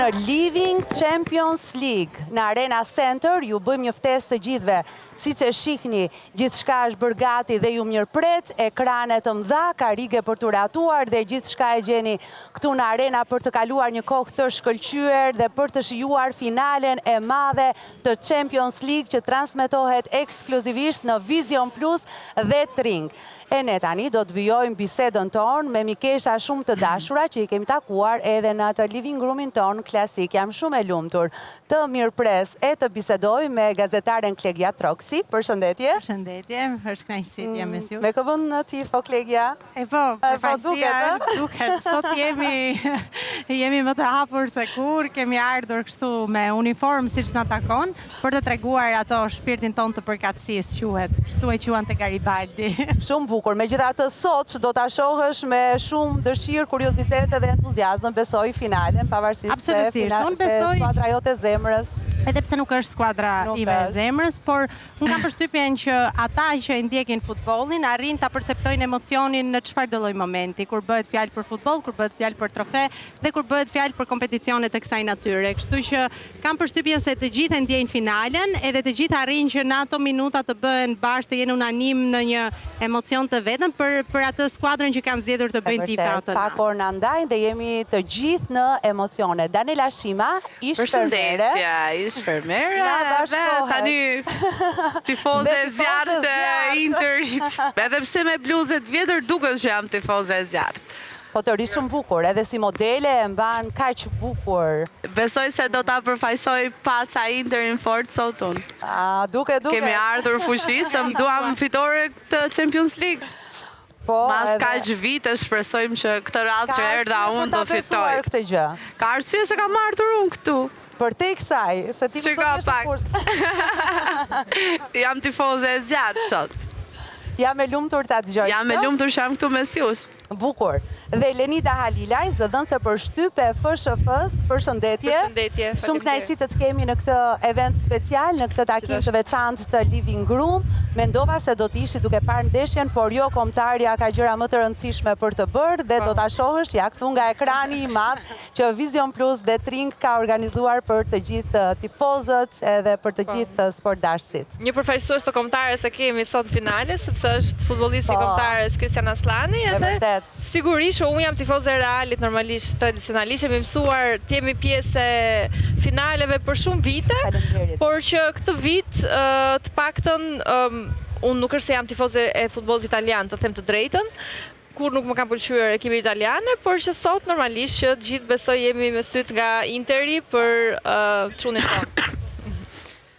në Living Champions League në Arena Center. Ju bëjmë një ftesë të gjithëve. Siç e shihni, gjithçka është bërë gati dhe ju mirëpret, ekrane të mëdha, karrige për t'u rehatuar dhe gjithçka e gjeni këtu në Arena për të kaluar një kohë të shkëlqyer dhe për të shijuar finalen e madhe të Champions League që transmetohet ekskluzivisht në Vizion Plus dhe Tring. E ne tani do të vijojmë bisedën tonë me mikesha shumë të dashura që i kemi takuar edhe në atë living roomin tonë klasik. Jam shumë e lumtur të mirëpres e të bisedoj me gazetaren Klegia Troksi. Përshëndetje. Përshëndetje, është kënaqësi të jem mes jush. Me kë bën në tifo Klegia? E po, po, përfaqësia duket, duket. Sot jemi jemi më të hapur se kurrë, kemi ardhur kështu me uniformë siç na takon. Për të treguar ato shpirtin tonë të përkatësisë, quhet, kështu e quante Garibaldi. Shumë bukur. Megjithatë sot do ta shohësh me shumë dëshirë, kuriozitet edhe entuziazëm, besoj finalen, pavarësisht se Absolutisht. Unë besoj skuadra jote e zemrës. Edhe pse nuk është skuadra ime e zemrës, por unë kam përshtypjen që ata që e ndjekin futbollin arrijnë ta perceptojnë emocionin në çfarëdo lloj momenti, kur bëhet fjalë për futboll, kur bëhet fjalë për trofe dhe kur bëhet fjalë për kompeticione të kësaj natyre. Kështu që Kam përshtypjen se të gjithë e ndjejnë finalen, edhe të gjithë arrijnë që në ato minuta të bëhen bashkë, të jenë unanim në një emocion të vetëm për për atë skuadrën që kanë zgjedhur të bëjnë tifo atë natë. Pak orë na ndajnë dhe jemi të gjithë në emocione. Danela Shima, ish fermere. Përshëndetje, ish fermere dhe tani tifoze e zjarrtë e Interit. Edhe pse me bluzë të vjetër duket që jam tifoze e zjarrtë. Po të rri shumë bukur, edhe si modele e mban kaq bukur. Besoj se do ta përfaqësoj paca Interin fort sot unë. A, duket, duket. Kemi ardhur fuqishëm, duam fitore këtë Champions League. Po, Mas kaq vite shpresojmë që këtë radhë që erdha unë do fitoj. Ka arsye për ta besuar këtë gjë. Ka arsye se kam ardhur unë këtu. Përtej kësaj, se ti nuk do të jesh në fushë. Jam tifoze e zjarrtë sot. Jam e lumtur ta dëgjoj. Jam e lumtur që jam këtu mes jush. Bukur. Dhe Lenida Halilaj, zëdhënëse për shtyp e FSHF-së, përshëndetje. Përshëndetje, Shumë kënaqësi të të kemi në këtë event special, në këtë takim të veçantë të Living Room. Mendova se do të ishit duke parë ndeshjen, por jo kombëtarja ka gjëra më të rëndësishme për të bërë dhe do ta shohësh ja këtu nga ekrani i madh që Vizion Plus dhe Tring ka organizuar për të gjithë tifozët edhe për të gjithë sportdashësit. Një përfaqësues të kombëtares e kemi sot në finale, sepse është futbollisti i kombëtares Kristjan Asllani edhe sigurisht që unë jam tifoze e Realit normalisht tradicionalisht jemi mësuar të jemi pjesë e finaleve për shumë vite, por që këtë vit të paktën unë nuk është se jam tifoze e futbollit italian, të them të drejtën, kurrë nuk më kanë pëlqyer ekipet italiane, por që sot normalisht që të gjithë besoj jemi me sytë nga Interi për çunin tonë.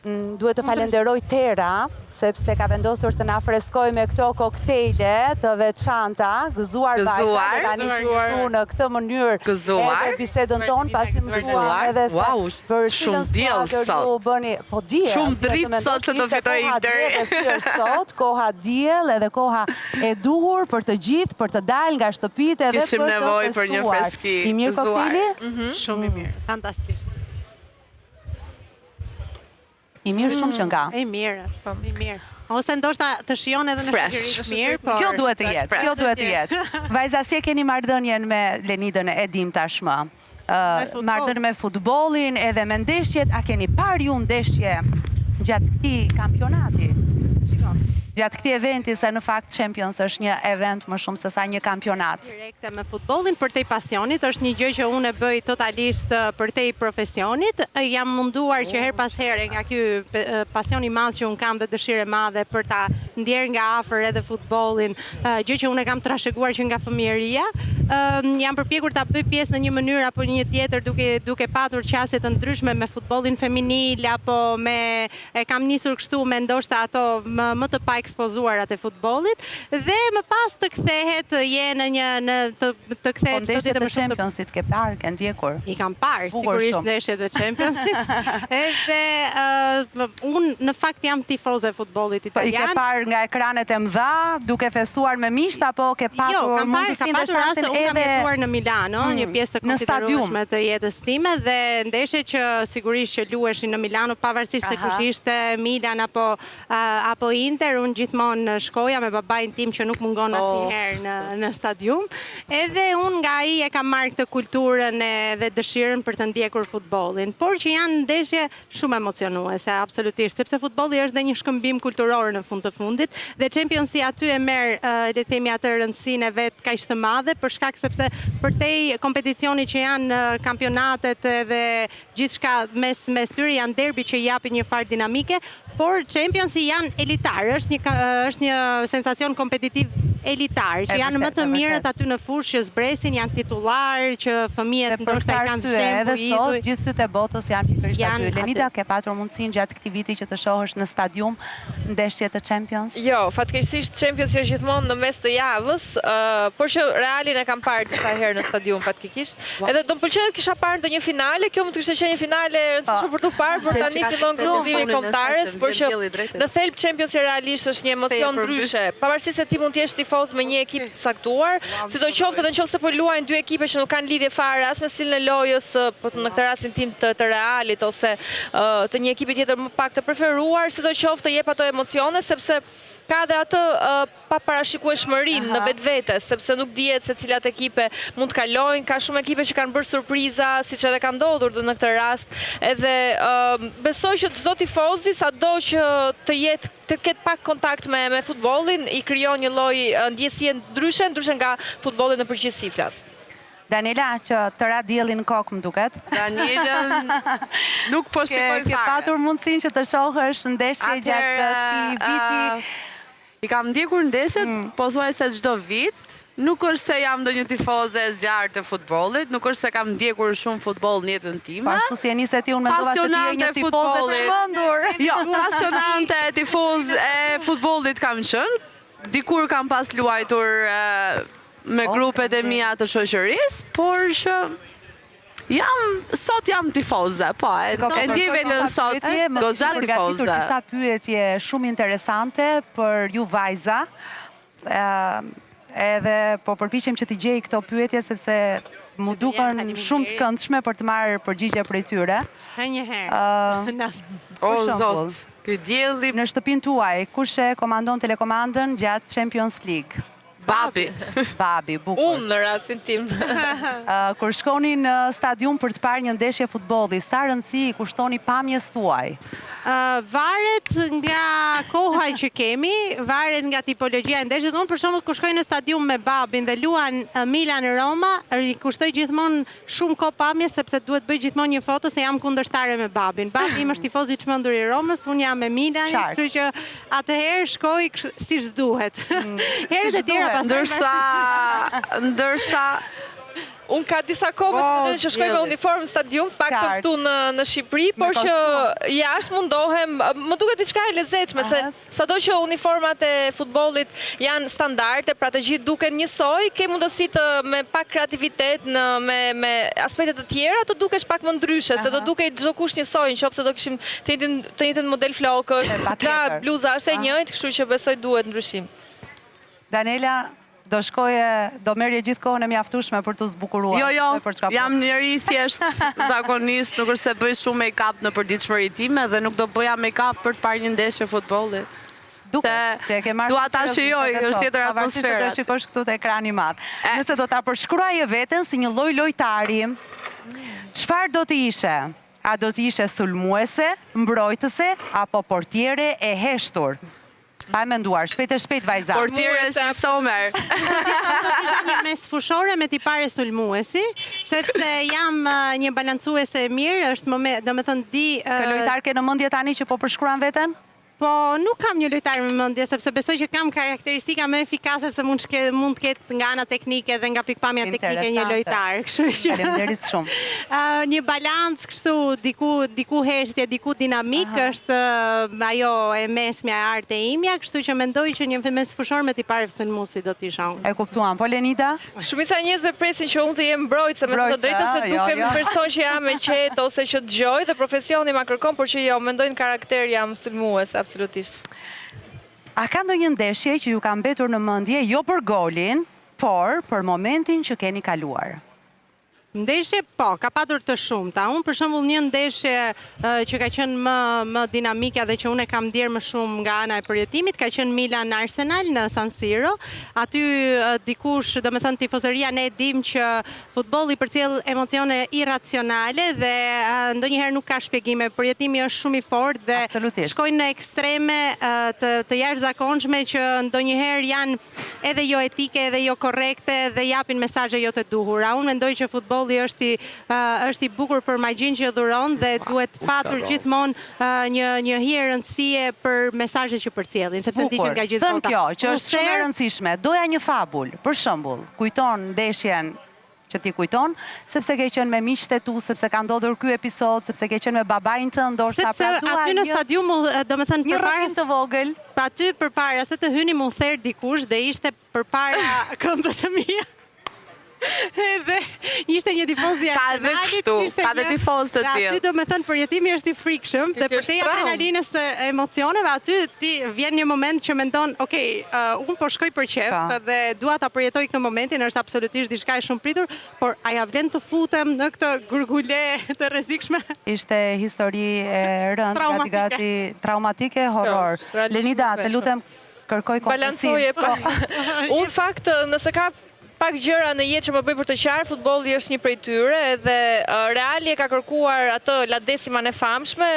Duhet të falenderoj Tera, sepse ka vendosur të na freskojë me këto koktejle të veçanta, gëzuar vajza, dhe tani kështu në këtë mënyrë edhe bisedën tonë, pasi mësuam edhe se për cilën skuadër ju bëni, po diell, shumë dritë sot se do fitojë Interi. Edhe si është sot, koha diell edhe koha e duhur për të gjithë, për të dalë nga shtëpitë edhe për të festuar. I mirë koktejli? Mhm. Shumë i mirë, fantastik. I mirë shumë që nga. I mirë, është, i mirë. Ose ndoshta të shijon edhe në shoqëri të mirë, por Kjo duhet të jetë, kjo duhet të jetë. Vajza, si e keni marrëdhënien me Lenidën e dim tashmë? Marrëdhënien me futbollin edhe me ndeshjet, a keni parë ju ndeshje gjatë këtij kampionati? Gjatë këtij eventi, se në fakt Champions është një event më shumë sesa një kampionat. Direkte me futbollin përtej pasionit është një gjë që unë e bëj totalisht përtej profesionit. Jam munduar që herë pas here nga ky pasion i madh që unë kam dhe dëshirë e madhe për ta ndjerë nga afër edhe futbollin, gjë që unë e kam trashëguar që nga fëmijëria. Jam përpjekur ta bëj pjesë në një mënyrë apo një tjetër duke duke patur qasje të ndryshme me futbollin feminil apo me E kam nisur kështu me ndoshta ato më, më të paekspozuarat e futbollit dhe më pas të kthehet je në një në të të Po kthehet çdo ndeshjet ditë e më shumë të Championsit ke parë, ke ndjekur. I kam parë Bukur sigurisht shumë. ndeshjet e Championsit. Edhe ë unë në fakt jam tifoze e futbollit Po i ke italian. parë nga ekranet e mëdha, duke festuar me miqtë apo ke Jo, patur kam parë, ka mundësinë dhe patur raste shansin unë. Unë kam jetuar në Milano, një mm, pjesë të konsiderueshme të jetës time dhe ndeshje që sigurisht që luheshin në Milano, pavarësisht se kush ishte Milan apo apo Inter, unë gjithmonë shkoja me babain tim që nuk mungon oh. asnjëherë në në stadium. Edhe unë nga ai e kam marrë këtë kulturën edhe dëshirën për të ndjekur futbollin, por që janë ndeshje Shumë emocionuese, absolutisht, sepse futbolli është dhe një shkëmbim kulturor në fund të fundit dhe Championsi aty e merr, le të themi atë rëndësinë e vet kaq të madhe për shkak sepse përtej kompeticionit që janë kampionatet edhe gjithçka mes mes tyre janë derbi që i japin një farë dinamike, por Championsi janë elitar, është një është një sensacion kompetitiv elitar, që janë më të mirët aty në fushë që zbresin, janë titullarë, që fëmijët ndoshta i kanë shembuj, edhe sot gjithë sytë e botës janë pikërisht aty. Lenida, ke patur mundësinë gjatë këtij viti që të shohësh në stadium ndeshje të Champions? Jo, fatkeqësisht Champions është gjithmonë në mes të javës, por që Realin e kam parë disa herë në stadium fatkeqësisht. Edhe do më pëlqente të kisha parë ndonjë finale, kjo mund të kishte qenë një finale e rëndësishme për t'u parë, por tani fillon grumbëllimi i kombëtares, por që në thelb Championsi realisht është një emocion ndryshe. Pavarësisht se ti mund të jesh tifoz me një ekip të caktuar, sidoqoftë edhe nëse po luajnë dy ekipe që nuk kanë lidhje fare as me stilin e lojës, po në këtë rastin tim të, të Realit ose të një ekipi tjetër më pak të preferuar, sidoqoftë të jep ato emocione sepse ka dhe atë paparashikueshmërinë në vetvete, sepse nuk dihet se cilat ekipe mund të kalojnë, ka shumë ekipe që kanë bërë surpriza, siç edhe ka ndodhur dhe në këtë rast, edhe besoj që çdo tifozi, sado që të jetë të ketë pak kontakt me me futbollin, i krijon një lloj ndjesie ndryshe, ndryshe nga futbolli në përgjithësi flas. Daniela, që të ra dielli në kokë, më duket. Danielën nuk po shikoj fare. Ke patur mundësinë që të shohësh ndeshje gjatë këtij viti. I kam ndjekur ndeshjet mm. pothuajse çdo vit. Nuk është se jam ndonjë tifoze e zjarrtë e futbollit, nuk është se kam ndjekur shumë futboll në jetën time. Po ashtu si e nise ti, unë mendova se ti je një tifoze e çmendur. Jo, pasionante tifoze e futbollit kam qenë. Dikur kam pas luajtur me grupet e mia të shoqërisë, por që jam sot jam tifoze, po, e, e ndjej veten sot goxha tifoze. Disa pyetje shumë interesante për ju vajza. Edhe po përpiqem që t'i gjej këto pyetje sepse m'u duken shumë të këndshme për të marrë përgjigje prej tyre. Hë një herë. O zot, ky dielli. Në shtëpinë tuaj, kush e komandon telekomandën gjatë Champions League? Babi. Babi, bukur. Unë në rastin tim. Kur shkoni në stadium për të parë një ndeshje futbolli, sa rëndësi i kushtoni pamjes tuaj? Varet nga koha që kemi, varet nga tipologjia e ndeshjes. Unë për shembull kur shkoj në stadium me babin dhe luan Milan Roma, i kushtoj gjithmonë Shumë kohë pamjes sepse duhet bëj gjithmonë një foto se jam kundërshtare me babin. Babi im është tifoz i çmendur i Romës, unë jam me Milanin, kështu që atëherë shkoj siç duhet. Mm. Herët e tjera pastaj ndërsa ndërsa Unë ka disa kohë me të që shkoj me uniformë në stadium, të paktën këtu në në Shqipëri, por që jashtë mundohem, më duket diçka e lezetshme se Sado që uniformat e futbollit janë standarde, pra të gjithë duken njësoj, ke mundësi të me pak kreativitet në me me aspekte të tjera të dukesh pak më ndryshe, se do dukej çdokush njësoj, në qoftë se do kishim të njëjtin të njëjtin model flokësh, ça bluza është e njëjtë, kështu që besoj duhet ndryshim. Daniela, Do shkoje, do merrje gjithë kohën e mjaftueshme për t'u zbukuruar. Jo, jo, jam njeri i thjeshtë, zakonisht nuk është se bëj shumë make-up në përditshmërinë time dhe nuk do bëja make-up për të parë një ndeshje futbolli. Duket që e ke marrë Dua ta shijoj, është tjetër atmosfera. Pavarësisht se do e shikosh këtu te ekrani i madh. Nëse do ta përshkruaje veten si një lloj lojtari, çfarë do të ishe? A do të ishe sulmuese, mbrojtëse apo portiere e heshtur? Pa e menduar, shpejt e shpejt vajza. Portiere si Somer. Isha një mesfushore me tipare sulmuesi, sepse jam një balancuese e mirë, është më me, domethënë di... Kë lojtar ke në mendje tani që po përshkruan veten? Po, nuk kam një lojtar në mendje, sepse besoj që kam karakteristika më efikase se mund të mund të ketë nga ana teknike dhe nga pikëpamja teknike një lojtar, kështu që. Faleminderit shumë. Një balancë kështu diku diku heshtje, diku dinamik është ajo e mesmja e artë e imja, kështu që mendoj që një mesfushor me tipare sulmuesi do të isha unë. E kuptuam. Po Lenida? Shumica e njerëzve presin që unë të jem mbrojtëse, me të drejtën se jo, dukem jo. person që jam e qetë ose që dëgjoj dhe profesioni ma kërkon, por që jo, mendoj në karakter jam sulmuese, absolutisht. A ka ndonjë ndeshje që ju ka mbetur në mendje, jo për golin, Por për momentin që keni kaluar. Ndeshje, po, ka patur të shumta. Unë për shembull një ndeshje që ka qenë më më dinamike dhe që unë e kam ndjerë më shumë nga ana e përjetimit ka qenë Milan Arsenal në San Siro. Aty dikush, domethënë tifozeria ne e dimë që futbolli përcjell emocione irracionale dhe ndonjëherë nuk ka shpjegime. Përjetimi është shumë i fortë dhe shkojnë në ekstreme të të jashtëzakonshme që ndonjëherë janë edhe jo etike edhe jo korrekte dhe japin mesazhe jo të duhura. Unë mendoj që futbolli është i është i bukur për magjinë që dhuron dhe duhet patur gjithmonë një një hije rëndësie për mesazhet që përcjellin, sepse ndiqen nga gjithë bota. Thënë kjo, që është shumë e rëndësishme, doja një fabul, për shembull, kujton ndeshjen që ti kujton, sepse ke qenë me miqtë e tu, sepse ka ndodhur ky episod, sepse ke qenë me babain tënd, ndoshta pra dua aty në stadium, domethënë një rrëfim të vogël. Aty përpara se të hynim u ther dikush dhe ishte përpara këmbës së mia. Edhe ishte një tifoz i Arsenalit, ishte ka dhe tifozë të tillë. Aty domethënë përjetimi është i frikshëm dhe përtej adrenalinës së emocioneve aty ti vjen një moment që mendon, ok, unë po shkoj për qejf po. dhe dua ta përjetoj këtë momentin, është absolutisht diçka e shumëpritur, por a ia vlen të futem në këtë gurgule të rrezikshme? Ishte histori e rëndë, gati gati traumatike, horror. Lenida, të lutem kërkoj konfesim. Balancoje po. Unë në fakt nëse ka pak gjëra në jetë që më bëjnë për të qarë, futbolli është një prej tyre edhe Reali e ka kërkuar atë La Deciman e famshme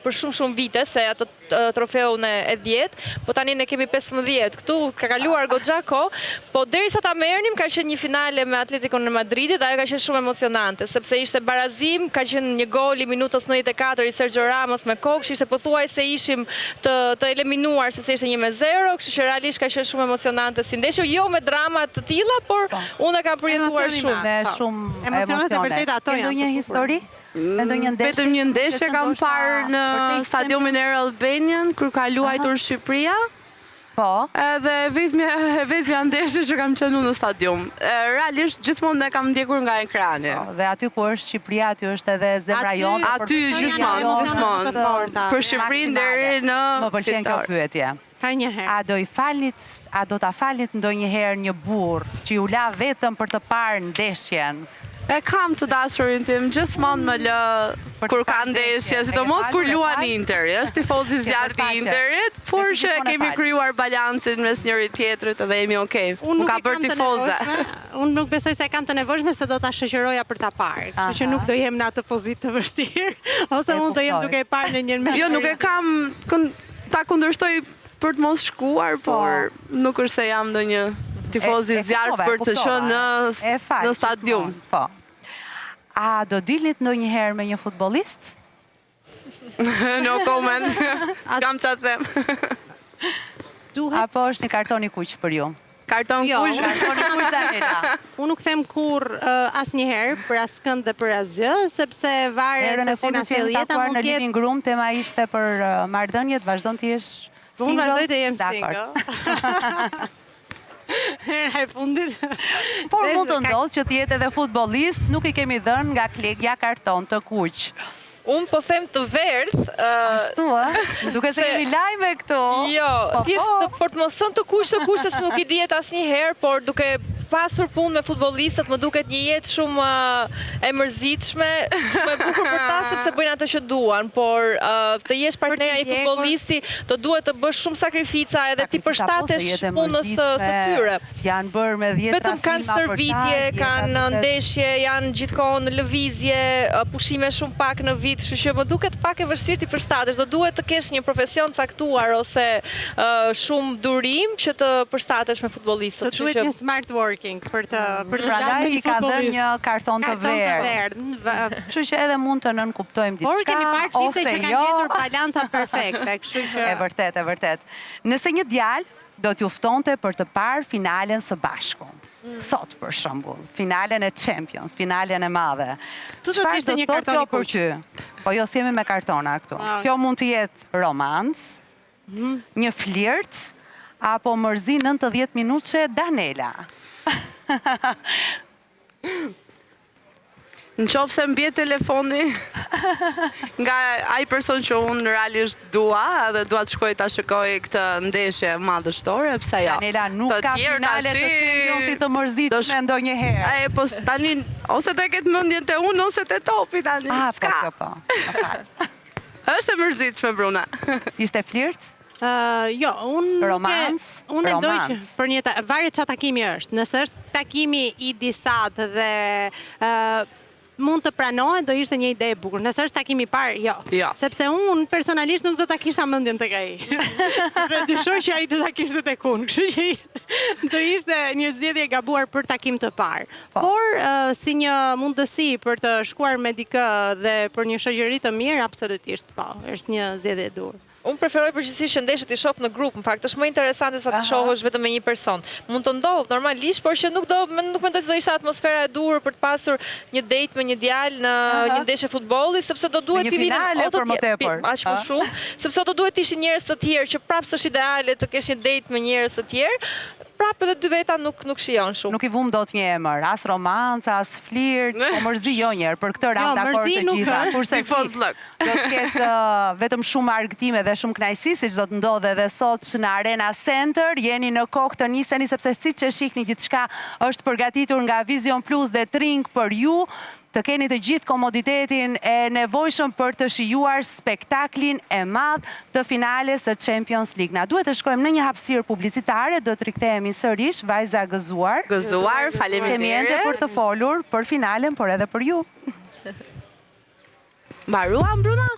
për shumë shumë vite se atë trofeun e 10, po tani ne kemi 15 këtu, ka kaluar goxha kohë, po derisa ta merrnim ka qenë një finale me Atleticon e Madridit dhe ajo ka qenë shumë emocionante, sepse ishte barazim, ka qenë një gol i minutës 94 i Sergio Ramos me kokë, që ishte pothuajse ishim të të eliminuar sepse ishte 1-0, kështu që realisht ka qenë shumë emocionante si ndeshje, jo me drama të tilla, por po. unë e kam përjetuar shumë. Me po. shumë emocionet e vërteta ato janë. Ndonjë histori? Me ndonjë ndeshje? Vetëm një ndeshje kam parë në stadiumin Air Albanian kur ka luajtur Shqipëria. Po. Edhe e vetmja e vetmja ndeshje që kam qenë unë në stadium. Realisht gjithmonë e kam ndjekur nga ekrani. Po, dhe aty ku është Shqipëria, aty është edhe zemra jonë. Aty gjithmonë, gjithmonë. Për Shqipërinë deri në Më pëlqen kjo pyetje. Ka një herë. A do i falnit, a do ta falnit ndonjëherë një burrë që ju la vetëm për të parë ndeshjen? E kam të dashurin tim, gjithmonë më lë kur ka ndeshje, sidomos kur luan Interi, është tifoz i zjarrtë i Interit, por që e kemi krijuar balancin mes njëri tjetrit edhe jemi okay. Unë nuk ka bërë tifoze. Unë nuk besoj se e kam të nevojshme se do ta shoqëroja për ta parë, kështu që nuk do jem në atë pozitë të vështirë, ose unë do jem duke e parë në një Jo, nuk e kam ta kundërshtoj për të mos shkuar, po. por nuk është se jam ndonjë tifoz i zjarrtë për të qenë në në stadium. Po. A do dilnit ndonjëherë me një futbollist? No comment. S'kam ça të them. Duhet... Apo është një karton i kuq për ju? Karton jo, kuq. Karton i kuq Danela. Unë nuk them kurrë uh, asnjëherë për askënd dhe për asgjë, sepse varet se si na sjell jeta mund të jetë. Në living room tema ishte për uh, marrëdhëniet, vazhdon të jesh single. Unë vazhdoj të jem single. Hera e fundit. Por mund të ndodhë që të jetë edhe futbollist, nuk i kemi dhënë nga Klegia karton të kuq. Unë po them të verdhë. Ashtu, ë? Më duket se kemi lajme këtu. Jo, po, thjesht po. për të mos thënë të kuq të kuq se nuk i dihet asnjëherë, por duke pasur punë me futbollistët më duket një jetë shumë e mërzitshme, shumë e bukur për ta sepse bëjnë atë që duan, por të jesh partnerja e futbollisti, do duhet të bësh shumë sakrifica edhe t'i po, përshtatesh punës së tyre. Janë bërë me dhjetra Vetëm kanë stërvitje, kanë ndeshje, janë gjithkohë në lëvizje, pushime shumë pak në vit, kështu që më duket pak e vështirë t'i përshtatesh. Do duhet të kesh një profesion të caktuar ose shumë durim që të përshtatesh me futbollistët. Të duhet një smart working për të për të dalë me një futbollist. Prandaj i ka dhënë një karton të verdhë. Kështu që edhe mund të nënkuptojmë diçka. Por kemi parë çifte që kanë jo. gjetur balanca perfekte, kështu që E vërtetë, e vërtetë. Nëse një djalë do t'ju ftonte për të parë finalen së bashku. Mm. Sot për shembull, finalen e Champions, finalen e madhe. Çfarë do të thotë kjo për ty? Po jo, s'jemi me kartona këtu. Ah. Kjo mund të jetë romancë, mm. një flirt apo mërzi 90 minutëshe Danela. Në qoftë se më bie telefoni nga ai person që unë realisht dua dhe dua të shkoj ta shikoj këtë ndeshje madhështore, pse jo? Daniela, nuk ka finale të Championsit të mërzitshme ndonjëherë. E, po tani ose do e ketë mendjen te unë ose te topi tani. Ah, po, po, po. Më fal. Është e mërzitshme Bruna. Ishte flirt? Jo, unë Romancë? Unë mendoj që për një varet çfarë takimi është. Nëse është takimi i disatë dhe mund të pranohet, do ishte një ide e bukur. Nëse është takimi i parë, jo. Jo. Sepse unë personalisht nuk do ta kisha mendjen tek ai. Dhe dyshoj që ai do ta kishte tek unë. Kështu që do ishte një zgjedhje e gabuar për takim të parë. Po. Por si një mundësi për të shkuar me dikë dhe për një shoqëri të mirë, absolutisht po, është një zgjedhje e duhur. Unë preferoj përgjithësisht që ndeshjet t'i shoh në grup, në fakt është më interesante sa t'i shohësh vetëm me një person. Mund të ndodhë normalisht, por që nuk do nuk mendoj se do ishte atmosfera e duhur për të pasur një date me një djalë në një ndeshje futbolli, sepse do duhet t'i vinin o të tjerë, aq më shumë, sepse o do duhet të ishin njerëz të tjerë që prapë s'është ideale të kesh një date me njerëz të tjerë. Prapë edhe dy veta nuk nuk shijon shumë. Nuk i vumë dot një emër, as romancë, as flirt, po mërzi jo njëherë, për këtë ramë jo, dakord të gjitha. Kurse Tifozllëk. Do të ketë vetëm shumë argëtime dhe shumë kënaqësi, siç do të ndodhë edhe sot në Arena Center. Jeni në kohë të niseni sepse siç e shihni gjithçka është përgatitur nga Vision Plus dhe Tring për ju. Të keni të gjithë komoditetin e nevojshëm për të shijuar spektaklin e madh të finales së Champions League. Na duhet të shkojmë në një hapësirë publicitare, do të rikthehemi sërish, vajza gëzuar. Gëzuar, faleminderit. Kemi ende për të folur për finalen, por edhe për ju. Mbaruam Bruna?